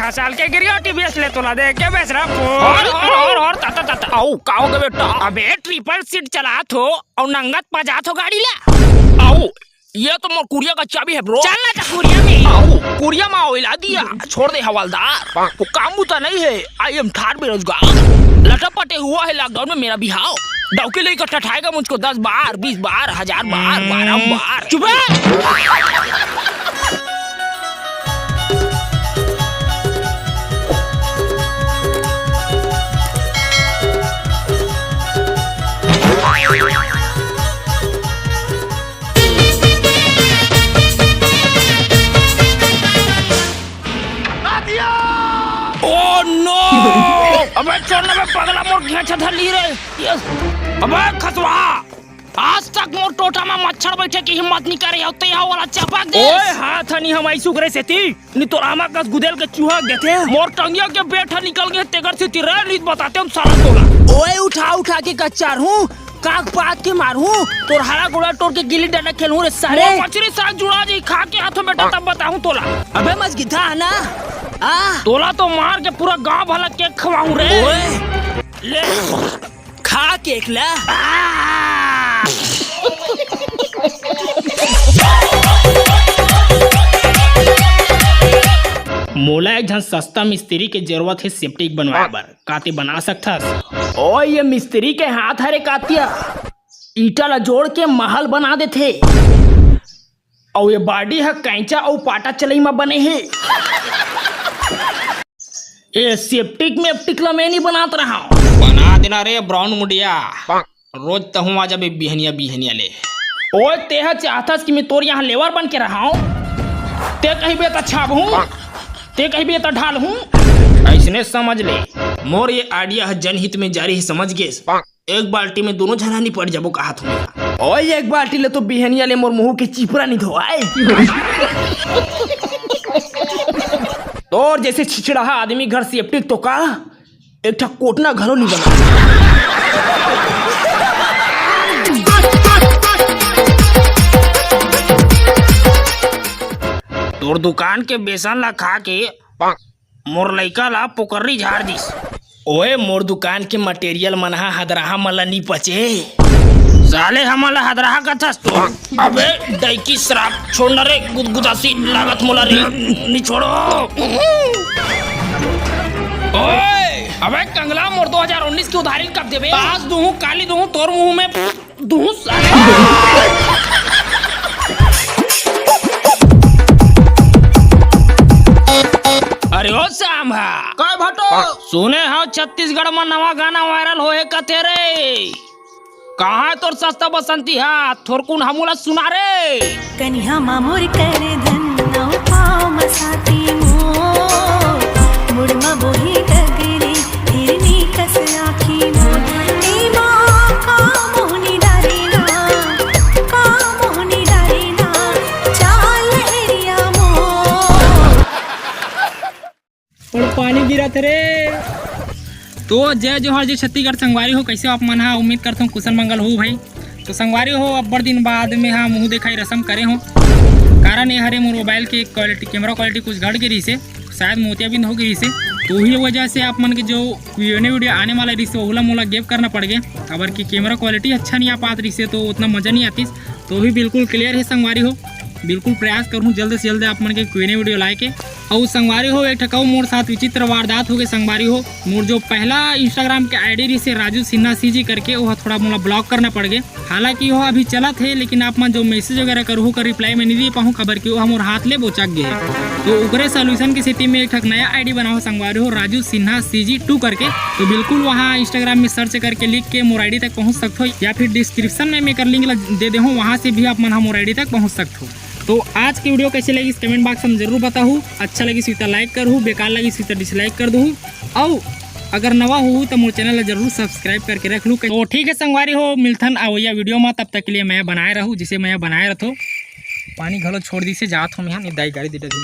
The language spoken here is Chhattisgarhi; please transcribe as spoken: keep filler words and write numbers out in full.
साल के गिरियोटी बेच ले तोला दे के बेच रहा। और, और, और, और, ताता, ताता। आओ, का हो गए बेटा? अबे ट्रिपल सीट चलात हो और नंगत पजात हो गाड़ी ला। आओ, ये तो मोर कुरिया का चाबी है, bro। चल ना तो कुरिया में। आओ, कुरिया में आओ, इला दिया। छोड़ दे हवलदार, वो काम बुता नहीं है। I am थार बेरोजगार। लटा पटे हुआ है lockdown में मेरा बिहाव। डौकी लेकर टठाएगा मुझको दस बार, बीस बार, हजार बार, बारह बार। चुप रह। Oh no! अबे छोड़ ना बे पगला, मोर घेंचा धली रे। Yes। अबे खसवा, आज तक मोर टोटा में मच्छर बैठे की हिम्मत नहीं करे हो, ते वाला चपक दे। ओए हाथ हनी हमाई सुकरे सेती, नी तोर आमा कस गुदेल के चूहा देथे। मोर टंगिया के बेटा निकल गए तेकर सेती रे, नी बताते हम साला तोला। ओए उठा उठा के कच्चार हूँ, काग पात के मारहूं, तोर हाड़ा गोड़ा तोड़ के गिल्ली डंडा खेलहूं रे सारे। वो मछली साग जुड़ा जी खा के हाथों बेटा तब बताहूं तोला। अबे मजगिधा है ना? आ। तोला तो मार के पूरा गांव भला केक खवाऊं रे। ओए। ले। खा केक ला। आ। मोला एक झन सस्ता मिस्त्री के जरूरत हे सेप्टिक बनवाए बर। का ते बना सकथस? ओ, ये मिस्त्री के हाथ हरे कातिया, ईटा ला जोड़ के महल बना देथे। अउ ये body ह कैंचा अउ पाटा चलई म बने हे। ए सेप्टिक मेप्टिक ला मैं नहीं बनात रहा। बना देना रे brown मुंडिया, रोज तहूं आ जाबे बिहनिया बिहनिया ले। ओए, तेह चाहथस कि मैं तोर यहाँ labour बन के रहाऊं? ते कहिबे त छाबहूं, ते कहिबे त ढालहूं। ऐसने समझ ले, मोर ये idea ह जनहित में जारी हे, समझ गेस? एक बाल्टी में दोनों झना निपट जाबो कहत हूं। ओए, एक बाल्टी ले तो बिहनिया ले मोर मुंह के चिपरा नहीं धोवाए। तोर जैसे छिछड़ाहा आदमी घर सेप्टिक तो का एक ठा कोटना घलो नहीं बना। तोर दुकान के बेसन ला खा के मोर लइका ला पोकर्री झाड़ दिस। ओए, मोर दुकान के material मन हा हदराहा मन ला नी पचे। साले हमन ला हदराहा कथस तो? अबे डैकी शराब छोड़ ना रे, गुदगुदासी लागत मोला रे, नी छोड़ो। ओए, अबे कंगला मोर दो हज़ार उन्नीस के उधारी कब देबे? आज दूहूं, काली दूहूं, तोर मुंह में दूं साले। अरे ओ सांभा। काय भटो? सुने हव छत्तीसगढ़ म नवा गाना viral होए कथे रे। कहाँ हे तोर सस्ता बसंती हा? थोरकुन हमू ला सुना रे। कनिहा मा मोर करधन, अउ पाँव म साती मोर, मुड़ म बोही डगरी, हिरनी कस आँखी मोर, एमा का मोहनी डारे ना, का मोहनी डारे ना, चाल एरिया मोर। अउ पानी गिरत रे। तो जय जोहार, जय छत्तीसगढ़ संगवारी हो, कइसे हो आप मन हा? उम्मीद करथों कुशल मंगल हो भाई। तो संगवारी हो, अब्बड़ दिन बाद में हा मुंह देखाई रसम करे हो। कारण ये हरे मोर mobile के quality, camera quality कुछ घट गे रहिसे, शायद मोतियाबिंद हो गे रहिसे। तो उही वजह से आप मन के जो Q and A video आने वाला रहिसे, ओहू ला मोला gap करना पड़ गे, काबर कि camera quality अच्छा नहीं आ पात रहिसे, तो उतना मजा नहीं आतिस। तो भी बिल्कुल clear हे संगवारी हो, बिल्कुल प्रयास करहूँ जल्द से जल्द आप मन के Q and A video लाए के। अउ संगवारी हो, एक ठक अउ मोर साथ विचित्र वारदात हो गे संगवारी हो। मोर जो पहला Instagram के ID रहिसे राजू सिन्हा CG करके, ओह थोड़ा मोला block करना पड़ गे। हालांकि ओह अभी चलत हे, लेकिन आप मन जो message वगैरह करहू ओकर reply में नहीं दे पाहूँ, काबर कि ओह मोर हाथ ले बोचक गे हे। तो ओकरे solution के सेती में एक ठक नया ID बनाओ संगवारी हो, राजू सिन्हा CG two करके। तो बिल्कुल वहाँ Instagram में search करके लिख के मोर ID तक पहुँच सकथो, या फिर description में मैं एकर link ला दे दे हूँ, वहाँ से भी आप मन हा मोर ID तक पहुँच सकथो। तो आज के video कैसे लगिस comment box में जरूर बताहू। अच्छा लगिस त like करहू, बेकार लगिस त dislike कर दहू। अउ अगर नवा होहू त मोर channel ला जरूर subscribe करके रख लू। तो ठीक है संगवारी हो, मिलथन अवइया video में, तब तक के लिए मया बनाए रहू, जिसे मया बनाए रथो। पानी घलो छोड़ दिसे, जात हो मैं, नहीं दाई गाड़ी दे डरी।